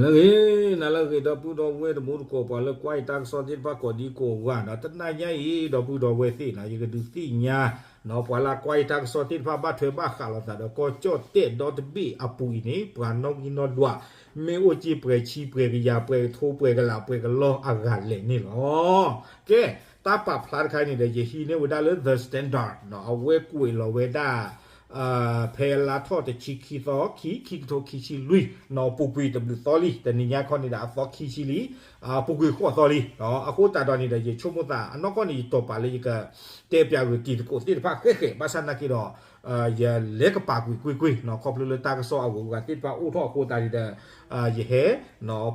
နလၢဂ့ၤ, နလၢဂ့ၤ ဒီပုၢ်ဒီဝဲၢ်တံၤသကိး ပှၤလၢကွၢ်ယတၢ်ကစီၣ်သ့ၣ်တဖၣ်ကိးဒံကိးဂၤနီၤ, တနံၤညါအံၤ ဒီပုၢ်ဒီဝဲၢ်သ့ၣ်နီၤ ယကဒုးသ့ၣ်ညါနီၤ ပှၤလၢကွၢ်ယတၢ်ကစီၣ်သ့ၣ်တဖၣ် ဘၣ်ထွဲဘၣ်ဃးလိာ်သးဒီး ကီၢ်ကၠီၣ်တဲၣ်ဒီတဘ့ၣ်အပူၤအံၤန့ၣ် ပှၤနီၣ်ဂံၢ်နီၣ်ဒွး မ့ၢ်အိၣ်က့ၤပှဲၤဆံ ပှဲၤကယၤ ပှဲၤကထိ ပှဲၤကလး ပှဲၤကလီအဂၤလဲၣ်န့ၣ်လီၤ. ကဲ, တၢ်ပာ်ဖျါတခါအံၤန့ၣ်ဒီး ယဟံးန့ၢ်ဝဲဒၣ်လၢ The Standard နီၤ, အဝဲကွဲးလီၤဝဲဒၣ် ဖဲလါထီၣ်တဆံခံသီ ခံ ခံကထိခံဆံလွံၢ်နီၤ, ပူၤကွံာ်တဘျုးသီလံ, တနံၤညါခီန့ၣ်ဒီး အသီခံဆံလံ, ပူၤကွံာ်ဃိးသီလံ. အဃိသတးဒီးန့ၣ်ဒီး ယဆိကမိၣ်သး အနီၢ်ကီၢ်န့ၣ် ယတီၢ်ပာ်လၢယကတဲပၠးဂ့ၤတံၤသကိးသ့ၣ်တဖၣ်ဃဲဃဲ, ဘၣ်ဆၣ်နာ်က့ဒီး ယလဲၤကပာ်ကွံာ်ကွ့ၢ်ကွ့ၢ်နီၤ, ခီဖျိလၢတၢ်ကစီၣ်အဂုၤအဂၤသ့ၣ်တဖၣ်အိၣ်ထီၣ်အဃိသတးန့ၣ်ဒီး ယဟဲ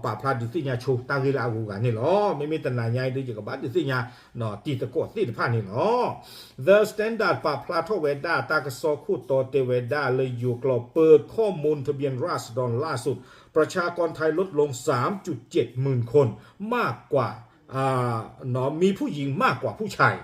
ပာ်ဖျါဒုးသ့ၣ်ညါဆိတၢ်ဂ့ၢ်လၢအဂုၤအဂၤန့ၣ်လီၤ. မ့မ့ၢ်တနံၤညါအံၤဒီး ယကဘၣ်ဒုးသ့ၣ်ညါ တံၤသကိးသ့ၣ်တဖၣ်န့ၣ်လီၤ. The Standard ပာ်ဖျါထီၣ်ဝဲဒၣ်တၢ်ကစီၣ်ခိၣ်တီတဲဝဲဒၣ်လၢယိၤကျိာ် เปิดข้อมูลทะเบียนราษฎรล่าสุด ประชากรไทยลดลง สามจุดเจ็ดหมื่นคน มากกว่า มีผู้หญิงมากกว่าผู้ชาย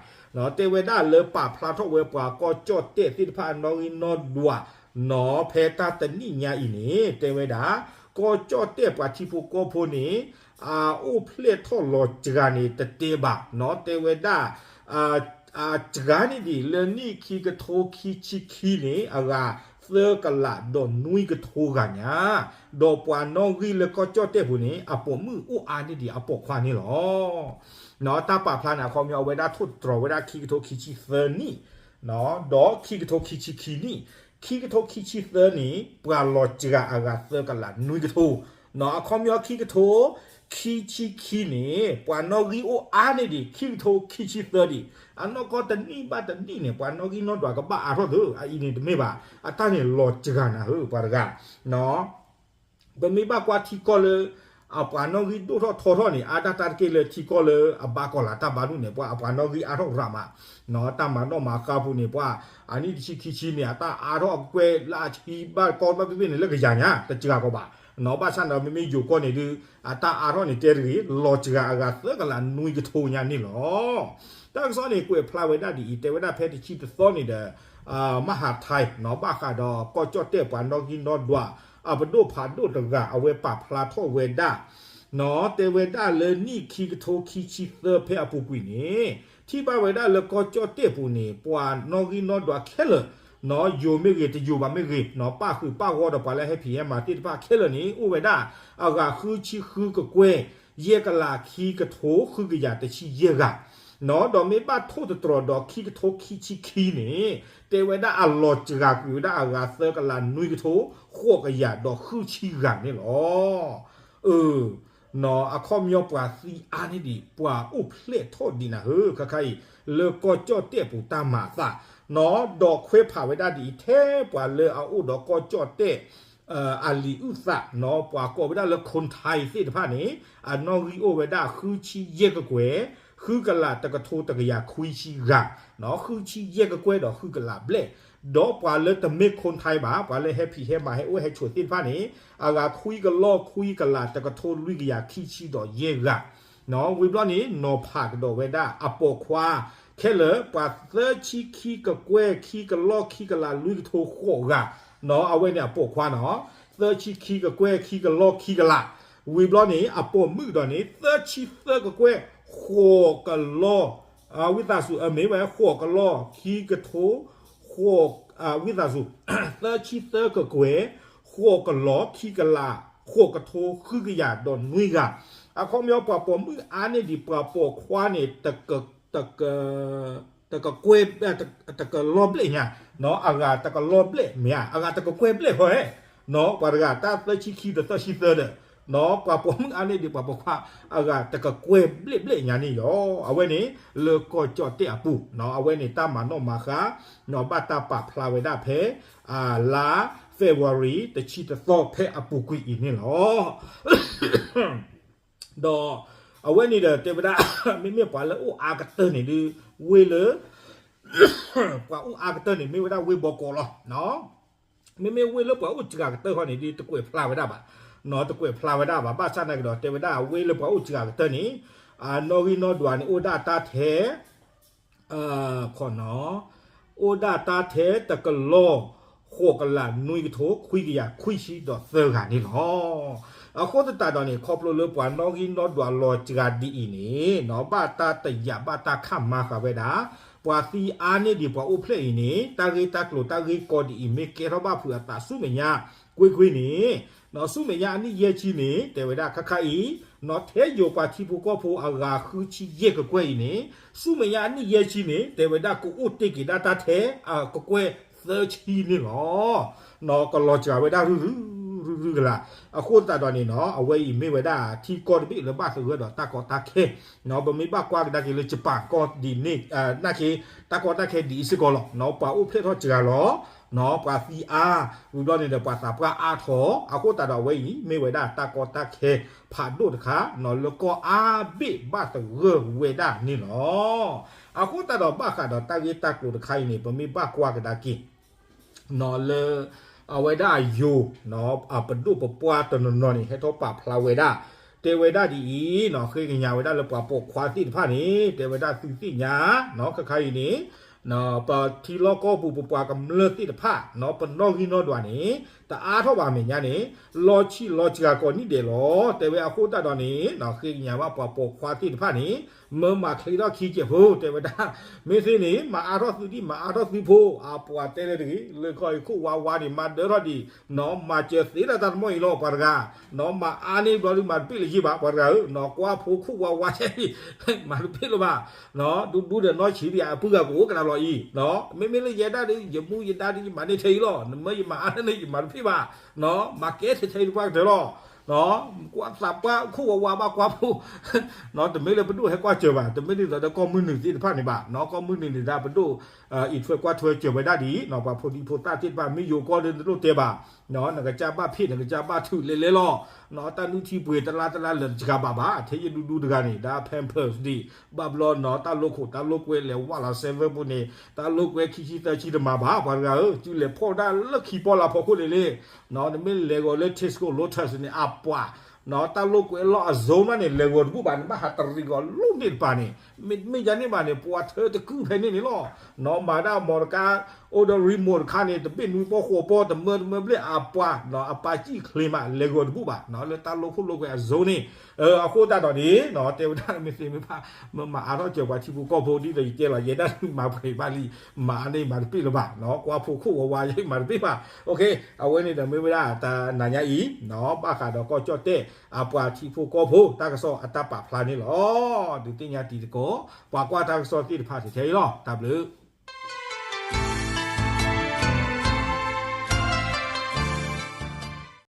တဲဝဲဒၣ်လၢပာ်ဖျါထီၣ်ဝဲပှၤကီၢ်ကၠီၣ်တဲၣ်သ့ၣ်တဖၣ်အနီၣ်ဂံၢ်နီၣ်ဒွးနီၤ, ဖဲတၢ်တနံၣ်ညါအံၤန့ၣ် တဲဝဲဒၣ် ကီၢ်ကၠီၣ်တဲၣ်ပှၤထံဖိကီၢ်ဖိန့ၣ် အအိၣ်ဖျဲၣ်ထီၣ်လီၤစှၤန့ၣ် တတဲဘၣ်နီၤ, တဲဝဲဒၣ် စှၤန့ၢ်ဒံးလၢနံၣ်ခံကထိခံဆံခံန့ၣ် အဂၤသၢကလးဒီးနွံကထိဂၤညါ, ဒီးပှၤနီၣ်ဂံၢ်လၢကီၢ်ကၠီၣ်တဲၣ်ပူၤန့ၣ် အပိာ်မုၣ်အိၣ်အါန့ၢ်ဒံးအပိာ်ခွါန့ၣ်လီၤ. တၢ်ပာ်ဖျါန့ၣ် အခီပညီအဝဲဒၣ်ထိၣ်သတြီၤဝဲဒၣ်ခံကထိခံဆံသၢနံၣ် ဒီးခံကထိခံဆံခံနံၣ်, ခံကထိခံဆံသၢန့ၣ် ပှၤလီၤစှၤအဂၤသၢကလးနွံကထိ, အခီပညီခံကထိခံဆံခံန့ၣ် ပှၤနီၣ်ဂံၢ်အိၣ်အါန့ၢ်ဒံး ခံကထိခံဆံသၢဒံး, အနီၢ်ကီၢ်တနံၣ်ဘၣ်တနံၣ်န့ၣ် ပှၤနီၣ်ဂံၢ်နီၣ်ဒွးကဘၣ်အါထီၣ်သၢ, အအံၤန့ၣ်တမ့ၢ်ဘၣ်, အတၢ်န့ၣ်လီၤစှၤနၤဧၢ ပှၤတဂၤ ပမ့ၢ်ဘၣ်ကွၢ်ထံကီၢ်လၢ အပှၤနီၣ်ဂံၢ်ဒိၣ်ထီၣ်ထီထီၣ်န့ၣ် အါဒၣ်တၢ်တက့ၢ်လၢထံကီၢ်လၢအဘါကီၢ်လၤတၢ်ဘါဒူၣ်န့ၣ် ပှၤအပှၤနီၣ်ဂံၢ်အါထီၣ်ရၤမး, တၢ်မၤနီၣ်မၤဃါပူၤန့ၣ် ပှၤအနံၣ်တဆံခံဆံန့ၣ် အတၢ်အါထီၣ်အကကွဲၢ်လၢအဆံဘၣ်ကီဘၣ်ဘ့ၣ်ဘ့ၣ်န့ၣ် လၢကယၤညါ တစှၤကီးဘၣ်, ဘၣ်ဆၣ်န့ၣ်ဒီး မ့မ့ၢ်ယိၤကီၢ်န့ၣ်ဒုး အတၢ်အါထီၣ်န့ၣ်တဲတဂ့ၤ လီၤစှၤအဂၤသၢကလးနွံကထိညါန့ၣ်လီၤ. တၢ်ကစီၣ်န့ၣ် ကွဲးဖျါဝဲဒၣ်ဒ်အံၤ တဲဝဲဒၣ်ဖဲတဆံတသီန့ၣ်ဒီး မဟးထဲ ဘၣ်ဃးဒီးကီၢ်ကၠီၣ်တဲၣ်ပှၤနီၣ်ဂံၢ်နီၣ်ဒွး အပဒိၣ်ဖးဒိၣ်တဂၤ အဝဲပာ်ဖျါထီၣ်ဝဲဒၣ် တဲဝဲဒၣ်လၢနံၣ်ခံကထိခံဆံသၢဖဲအပူၤကွံာ်န့ၣ် ထံၣ်ဘၣ်ဝဲဒၣ်လၢကီၢ်ကၠီၣ်တဲၣ်ပူၤန့ၣ် ပှၤနီၣ်ဂံၢ်နီၣ်ဒွးခဲလၢာ် ယိၤမ့ၢ်ဂ့ၤ တယိၤဘၣ်မ့ၢ်ဂ့ၤ ပၣ်ဃုာ်ပၣ်ဂီၢ်ဒီးပှၤလၢဟဲဖံးဟဲမၤသ့ၣ်တဖၣ်ခဲလၢာ်န့ၣ် အိၣ်ဝဲဒၣ် အဂၤဃုဆံဃုကကွဲၢ် ယဲၢ်ကလးခံကထိဃုကယၤတဆံယဲၢ်ဂၤ ဒီးမ့ၢ်ဘၣ်ထိၣ်သတြီၤဒီးခံကထိခံဆံခံန့ၣ် တဲဝဲဒၣ်အလီၤစှၤကွံာ်ဝဲဒၣ်အဂၤသၢကလးနွံကထိ ဃိးကယၤဒီးဃုဆံဂၤန့ၣ်လီၤ. အခီပညီပှၤသံအါန့ၢ်ဒံး ပှၤအိၣ်ဖျဲၣ်ထီၣ်ဒံးနၤဧၢ ခါခါအံၤ လၢကီၢ်ကၠီၣ်တဲၣ်ပူၤတၢ်မၤအသး ဒီးခွဲးဖးဝဲဒၣ်ဒ်အံၤ ထဲပှၤလၢအအိၣ်ဒီးကီၢ်ကၠီၣ်တဲၣ် အလံာ်အုၣ်သးနီၤ ပှၤကိးဝဲဒၣ်လၢ คนไทย သ့ၣ်တဖၣ်န့ၣ် အနီၣ်ဂံၢ်အိၣ်ဝဲဒၣ်ဃုဆံယဲၢ်ကကွဲၢ် ဃုကလးတကထိတကယၤခွံဆံဂၤ, ဃုဆံယဲၢ်ကကွဲၢ်ဒီးဃုကလးဘျဲၣ်, ဒီးပှၤလၢတမ့ၢ် คนไทย ဘၣ် ပှၤလၢဟဲဖံးဟဲမၤဟဲအိၣ်ဟဲဆိးသ့ၣ်တဖၣ်န့ၣ် အဂၤခွံကလီၢ်ခွံကလးတကထိလွံၢ်ကယၤခံဆံဒီးယဲၢ်ဂၤ ဝံၤဘျီန့ၣ် နီၤဖးကဒီးဝဲဒၣ်အပိာ်ခွါ ခဲလၢာ် ပှၤသၢဆံခံကကွဲၢ် ခံကလီၢ်ခံကလးလွံၢ်ကထိဃိးဂၤ, အဝဲန့ၣ်အပိာ်ခွါနီၤ, သၢဆံခံကကွဲၢ် ခံကလီၢ်ခံကလး, ဝံၤဘျီန့ၣ် အပိာ်မုၣ်ဒီးန့ၣ် သၢဆံသၢကကွဲၢ် ဃိးကလီၢ် ဝံသးစူၤ အမ့ၢ်ဝဲ ဃိးကလီၢ် ခံကထိ ဃိး ဝံသးစူၤ သၢဆံသၢကကွဲၢ် ဃိးကလီၢ် ခံကလး ဃိးကထိ ဃုကယၤဒီးနွံဂၤ, အခီပညီပှၤပိာ်မုၣ်အါန့ၢ်ဒံးပှၤပိာ်ခွါန့ၣ် တက တကကွဲၢ် တကလီၢ်ဘျဲၣ်ညါ, အဂၤတကလီၢ်ဘျဲၣ်မ့ၢ်ဧါ, အဂၤတကကွဲၢ်ဘျဲၣ်ဃီဧဲ, ပှၤတဂၤတၢ်သၢဆံခံဒီးသၢဆံသၢဒီး ပှၤပိာ်မုၣ်အါန့ၢ်ဒံးပှၤပိာ်ခွါ အဂၤတကကွဲၢ်ဘျဲၣ်ဘျဲၣ်ညါန့ၣ်လီၤ. အဝဲန့ၣ် လၢကီၢ်ကၠီၣ်တဲၣ်အပူၤ အဝဲန့ၣ်တၢ်မၤနီၣ်မၤဃါ ဘၣ်တၢ်ပာ်ဖျါဝဲဒၣ်ဖဲ လါ February တဆံတသီဖဲအပူၤကွံာ်အံၤန့ၣ်လီၤ. ဒီးအဝဲန့ၣ်ဒီးတဲဝဲဒၣ် မ့မ့ၢ်ပှၤလၢအိၣ်အါကတၢၢ်န့ၣ်ဒုး ဝ့ၢ်လၢ ပှၤအိၣ်အါကတၢၢ်န့ၣ် မ့ၢ်ဝဲဒၣ်ဝ့ၢ်ဘီကီးလီၤ. မ့မ့ၢ်ဝ့ၢ်လၢပှၤအိၣ်စှၤကတၢၢ်ဃီန့ၣ်ဒုး တကွဲးဖျါဝဲဒၣ်ဘၣ်, တကွဲးဖျါဝဲဒၣ်ဘၣ်. ဘၣ်ဆၣ်သနာ်က့ဒီး တဲဝဲဒၣ်ဝ့ၢ်လၢပှၤအိၣ်စှၤကတၢၢ်န့ၣ် အနီၣ်ဂံၢ်နီၣ်ဒွးန့ၣ် အိၣ်ဒၣ်တၢ်ထဲ ခီနီၤ အိၣ်ဒၣ်တၢ်ထဲတကလီၢ် ဃိးကလးနွံကထိ ခွံကယၤခွံဆံဒီးသၢဂၤန့ၣ်လီၤ. အဃိသတးဒီးန့ၣ် ခီဖျိလၢပှၤနီၣ်ဂံၢ်နီၣ်ဒွးလီၤစှၤဒ်အံၤန့ၣ် ဘၣ်တၢ်တယာ်ဘၣ်တၢ်ခးမၤဃာ်ဝဲဒၣ် ပှၤသံအါန့ၢ်ဒံးပှၤအိၣ်ဖျဲၣ်အံၤန့ၣ် တၢ်ဂ့ၢ်တၢ်ကျိၤတၢ်ဂ့ၢ်ကီဒ်အံၤ မ့ၢ်ကဲထီၣ်ဘၣ်ဖုးအသးဆူမဲာ်ညါကွ့ၢ်ကွ့ၢ်န့ၣ် ဆူမဲာ်ညါအနံၣ်ယဲၢ်ဆံန့ၣ် တဲဝဲဒၣ်ခါခါအံၤ ထဲယိၤပှၤထံဖိကီၢ်ဖိအဂၤဃုဆံယဲၢ်ကကွဲၢ်အံၤန့ၣ် ဆူမဲာ်ညါအနံၣ်ယဲၢ်ဆံန့ၣ် တဲဝဲဒၣ်ကအိၣ်တ့ၢ်က့ၤဒၣ်တၢ်ထဲအကကွဲၢ်သၢဆံန့ၣ်လီၤ. ကလီၤစှၤဝဲဒၣ်ရုရုရုရုကလာ်. အဃိသတးဒီးန့ၣ်နီၤ အဝဲအံၤမ့ၢ်ဝဲဒၣ်ထံကီၢ်တဘ့ၣ်လၢဘၣ်သဂၢၢ်ဒီးတၢ်ကီတၢ်ခဲ ပမ့ၢ်ဘၣ်ကွၢ်ကဒါက့ၤလၢ Japan ကီၢ်ဒ်န့ၣ် နာ်က့ တၢ်ကီတၢ်ခဲဒ်အံၤစ့ၢ်ကီးလီၤ. ပှၤအိၣ်ဖျဲၣ်ထီၣ်စှၤလီၤ ပှၤသံအါ ဝံၤဘျီန့ၣ်ဒီးပှၤသးပှၢ်အါထီၣ် အဃိသတးဒီးအဝဲအံၤ မ့ၢ်ဝဲဒၣ်တၢ်ကီတၢ်ခဲဖးဒိၣ်တခါ လၢကီၢ်အါဘ့ၣ်ဘၣ်သဂၢၢ်ဝဲဒၣ်န့ၣ်လီၤ. အဃိသတးဒီးဘၣ်ဃးဒီးတၢ်ဂ့ၢ်တၢ်ကျိၤတခါအံၤန့ၣ် ပမ့ၢ်ဘၣ်ကွၢ်ကဒါက့ၤ လၢ အဝဲဒၣ်ယိၤ ပဒိၣ်ပပှၢ်တနီၤနီၤန့ၣ် ဟဲထီၣ်ပာ်ဖျါဝဲဒၣ် တဲဝဲဒၣ်ဒ်အံၤ ဃ့ကညးဝဲဒၣ်လၢပှၤပိာ်ခွါသ့ၣ်တဖၣ်န့ၣ် တဲဝဲဒၣ်သုသ့ၣ်ညါ ခါခါအံၤန့ၣ် ပထံလီၢ်ကီၢ်ပူၤပပှၤကမျၢၢ်သ့ၣ်တဖၣ် ပနီၣ်ဂံၢ်နီၣ်ဒွးန့ၣ် တအါထီၣ်ဘၣ်မဲာ်ညါန့ၣ် လီၤဆံးလီၤစှၤကိးနံၣ်ဒဲးလီၤ. တဲဝဲအဃိသတးဒီးန့ၣ် ဃ့ကညးဘၣ်ပှၤပိာ်ခွါသ့ၣ်တဖၣ်န့ၣ် မၢမၤချ့ထီၣ်ခံကဲးဖိ တဲဝဲဒၣ် မ့ၢ်သ့န့ၣ် မၤအါထီၣ်သုဒံး မၤအါထီၣ်သုဖိ အပှၤတဲလၢတဂ့ၤ လၢခီအံၤခိၣ်ဝါဝါန့ၣ် မၤဒၢထီၣ်ဒံး မၤစၢၤသ့ဒၣ်တၢ်တမီၢ်အံၤလီၤ ပှၤတဂၤ မၤအါန့ၢ်ဘျီဒုး မၤတပ့ၢ်လၢၤယံၤဘၣ် ပှၤတဂၤဧၢ ကွၢ်ဖိခိၣ်ဝါဝါ မၤတပ့ၢ်လၢၤဘၣ် ဒူဒူဒီးနီၢ်ဆံးဒံး အပုၢ်ဂၤကအိၣ်ကဒါလီၤအံၤ မ့မ့ၢ်လၢယဲဒၣ်ဒီး ယမူယဒါဒီး ယမၤန့ၢ်ထဲအံၤလီၤ နမၢယမၤအါန့ၢ် ယမၤတပ့ၢ်ဘၣ် မၤကဲထဲထဲအံၤတပှၢ်ကတၢၢ်လီၤ ကွၢ်သးပှၢ်ခိၣ်ဝါဝါဘၣ်ကွၢ်ဖိ တမ့ၢ်လၢပဒိၣ်ဟဲကွၢ်စၢၤဘၣ် တမ့ၢ်ဒ်သိးဒီးကီၢ်မုၢ်နုာ်သ့ၣ်တဖၣ်န့ၣ်ဘၣ် ကီၢ်မုၢ်နုာ်န့ၣ်ဒၣ်ပဒိၣ် အံးထွဲကွၢ်ထွဲစၢၤဝဲဒၣ်ဒ် ပှၤဖိဒံဖိသၣ်သ့ၣ်တဖၣ် မ့ၢ်ယိၤကီၢ်လၢနလိၣ်တဲဘၣ် နကစၢ်ဘၣ်ဖ့ၣ် နကစၢ်ဘၣ်ထုးလဲၤလဲၤလီၤ တၢ်နုၢ်ထံပှ့ၤတလါတလါလၢာ်တစှၤဘၣ်ဘၣ် ထဲယဒူဒူတဂၤန့ၣ် ဒၣ် Pampers ဒံး ဘၣ်ဘျီနီၤ တၢ်လိာ်ခိၣ်တၢ်လိာ်ကွဲလဲၤဝါလီၤ seven ပူၤန့ၣ် တၢ်လိာ်ကွဲခံဆံသၢဆံတမၤဘၣ် ပှၤတဂၤဧၢ စုလဲၤဖီၣ်ဒၣ်လၢခံပီလၢဖီခိၣ်လံလံ နမ့ၢ်လဲၤဂီၤလၢ Tesco Lotus န့ၣ် အပှၤ တၢ်လိာ်ကွဲလီၢ်အ zone မးန့ၣ် လဲၤဂီၤတဘူၣ်ဘၣ် နဘၣ်ဟးတရံးဂီၤလိၣ်န့ၢ်တပၤန့ၣ် မ့ၢ်ယၤန့ၣ်ဘၣ်န့ၣ် ပှၤထၢတကုၢ်ဖဲန့ၣ်န့ၣ်လီၤ မၤဒၣ်မီတကါ အိၣ်ဒီး remote တခါန့ၣ် တဘ့ၣ်နွံပီဃိးပီ တမၢတမၢဘျဲၣ်အပှၤ အပၢ်စံၣ်ချ့မး လဲၤဂီၤတဘူၣ်ဘၣ် လၢတၢ်လိာ်ခိၣ်လိာ်ကွဲအ zone န့ၣ် အဃိသတးဒီးန့ၣ် တဲဝဲဒၣ်မ့ၢ်သ့မ့ၢ်ဘၣ် မ့ၢ်မၤအါထီၣ်စၢၤပှၤထံဖိကီၢ်ဖိဒ်သိးယတဲလီၤ ယဲဒၣ်မၤပှဲၤဘၣ်လံ မၤန့ၢ်မၤတပ့ၢ်လၢၤဘၣ် ကွၢ်ဖိခိၣ်ဝါဝါယဲမၤတပ့ၢ်ဘၣ် အဝဲန့ၣ်ဒီးမ့ၢ်ဝဲဒၣ်တနၤညါအံၤ ဘၣ်ဃးဒီးကီၢ်ကၠီၣ်တဲၣ် အပှၤထံဖိကီၢ်ဖိ တၢ်ကစီၣ်အတၢ်ပာ်ဖျါန့ၣ်လီၤ. ဒုးသ့ၣ်ညါတံၤသကိး ပှၤကွၢ်တၢ်ကစီၣ်သ့ၣ်တဖၣ်ထဲအံၤလီၤ. တၢ်ဘျုး